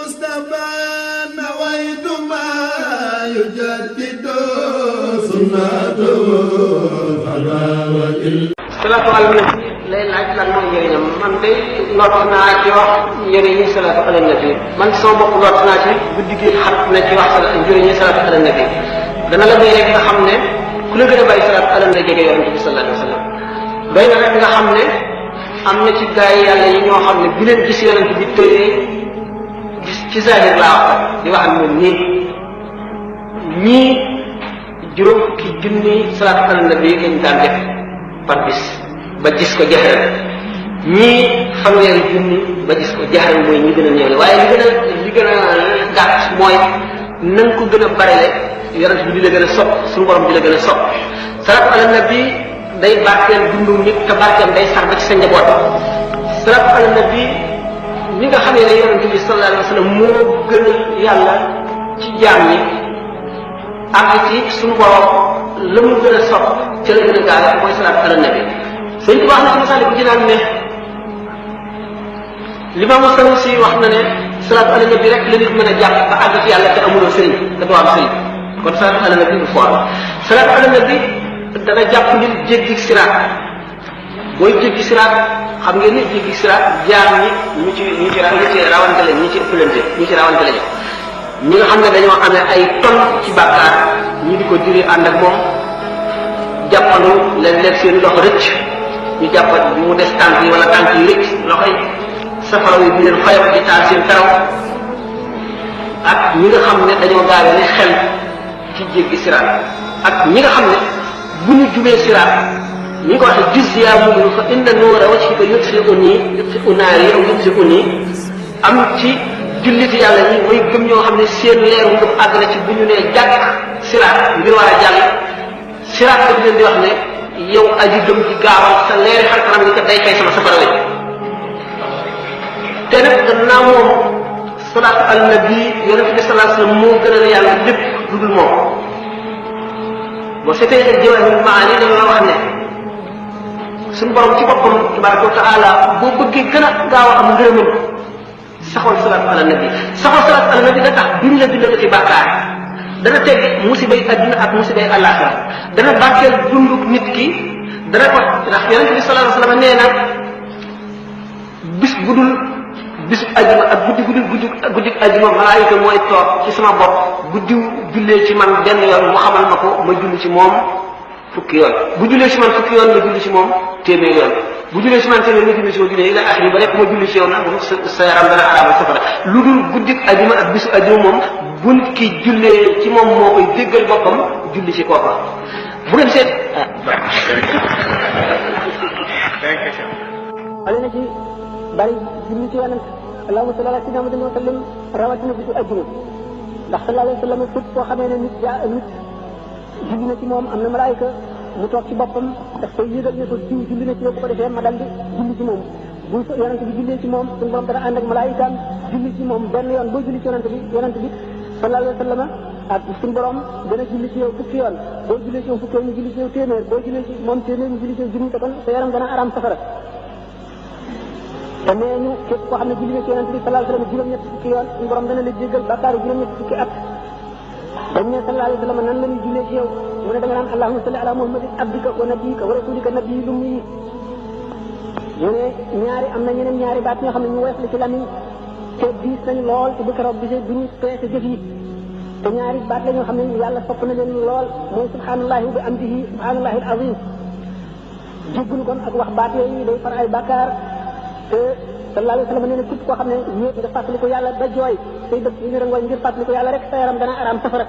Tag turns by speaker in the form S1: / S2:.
S1: المصطفى نويت ما يجدد سنته
S2: salaatu ala nabi lay laaj lan mooy njëriñam man de lot naa ci wax njëriñi salaatu ala nabi man sama bopp lot naa ci guddi gi xat na ci wax njëriñi salaatu ala nabi dana la doy rek nga xam ne ku la gën a bàyyi salaatu ala nabi jege yonente bi sallallahu alayhi wa sallam doy na rek nga xam ne am na ci gaay yi yàlla yi ñoo xam ne bi leen gis yonente bi tëyee gis ci zahir laa wax di wax ak moom ñii juróom fukki junni salaatu ala nabi lañ daan def par bis ba gis ko jaxeral ñii fanweeri junni ba gis ko jaxeral mooy ñi gën a néewle waaye li gën a gàtt mooy na nga ko gën a barele yonent bi di la gën a sopp suñu borom di la gën a sopp salaatu ala nabi day barkeel dundu nit te barkeel day sax ba ci sa njaboot salaatu ala nabi ñi nga xamee ne yonent bi sallallahu alayhi wa sallam moo gën a yàlla ci jaam ñi àgg ci suñu borom la mu gën a sopp ca la gën a gaaw mooy salaatu ala nabi sëñ bi wax na ci Masaalikul Jinaan ne Limaam Sanusi wax na ne salaatu ala nabi rek la nit mën a jàpp ba àgg ci yàlla te amuloo sëriñ te doo am sëriñ kon salaatu ala nabi du foor salaatu ala nabi dana jàpp nit jéggi siraat booy jéggi siraat xam ngeen ni jéggi siraat jaar ñi ci rawante lañ ñi ci ëppalante ñi ci rawante lañu ñi nga xam ne dañoo amee ay tonn ci bàkkaar ñi di ko diri ànd ak moom jàppandu léeg-léeg seen loxo rëcc ñu jàppat bi mu des tànk yi wala tànk yi rëcc loxo yi safara yi bi leen xoyam di taal seen karaw ak ñi nga xam ne dañoo gaawee ne xel ci jéggi siraat ak ñi nga xam ne bu ñu jubee siraat ñi ko waxee gis yaa muminu fa inna nuura wajhika yutfi'u naari aw yutfi'u nii am ci julliti yàlla ñi mooy gëm ñoo xam ne seen leeru ngëm àgg na ci bu ñu nee jàkk siraat ngir war a jàll siraat ko di leen di wax ne yow aji gëm ci gaawal sa leeri xar kanam gi kat day fay sama safara wi te nag gannaaw moom salaatu ala nabi yonente bi sallallahu alayhi wasallam moo gën a yàlla lépp lu dul moom boo seetee ak Jawaahirul Maani dama la wax ne suñu borom ci boppam tabaraka wa taala boo bëggee gën a gaaw a am ngërëmam saxoon salaatu ala nabi saxoon salaatu ala nabi da tax duñ la bindal ci bàkkaar dana tegg musibay adduna ak musibay àllaaxira dana barkeel dundu nit ki dana ko ndax yonente bi sallallahu alayhi wasallam nee na bis bu dul bisu ajjuma ak guddi ajjuma malaayika mooy toog ci sama bopp bu diw jullee ci man benn yoon mu xamal ma ko ma julli ci moom fukki yoon bu jullee ci man fukki yoon ma julli ci moom téeméer yoon bu jullee ci man téeméer ma julli ci moom ila axiri ba lépp ma julli ci yow nag sa yaram dana araamal safara lu dul guddi ajjuma ak bisu ajjuma moom bu nit ki jullee ci moom moo koy déggal boppam julli ci kooka bu ngeen seet
S3: ale na ci bari julli ci yonent allahumma salli ala sayyidina Muhammadin wa sallim rawatina bisu ajjuma ndax sallallahu alayhi wa sallam fépp koo xamee ne nit julli na ci moom am na malaayika mu toog ci boppam daf koy yëgal ne ko diw julli na ci yow bu ko defee ma dal di julli ci moom bu yonent bi jullee ci moom suñu borom dana ànd ak malaayikaam julli ci moom benn yoon boo julli ci yonent bi sallallahu alayhi wa sallam ak suñu borom dana julli ci yow fukki yoon boo jullee ci yow fukki yoon ñu julli ci yow téeméer boo jullee ci moom téeméer ñu julli ci yow junni te kon sa yaram dana araam safara te nee ñu képp koo xam ne julli na ci yonent bi sallallahu alayhi wa sallam juróom-ñett fukki yoon suñu borom dana la jéggal bàkkaaru juróom-ñett fukki at dañ ne sallallahu alayhi wa sallam nan la ñuy jullee ci yow mu ne da nga naan allahumma salli ala muhammadin abdika wa nabiyika wa rasulika nabiyyi lummi ñu ne am na ñeneen ñaari baat ñoo xam ne ñu woyof la ci lamiñ te diis nañu lool te bu keroog gisee duñu peese jëf yi te ñaari baat la ñoo xam ne yàlla sopp na leen lool mooy subhanallahi wa bihamdihi subhanallahi al-azim jéggulu kon ak wax baat yooyu day far ay bàkkaar te sallallahu alayhi wa sallam nee na képp koo xam ne wéet nga fàttali ko yàlla ba jooy say dëkk yi ñu rangooy ngir fàttali ko yàlla rek sa yaram dana araam safara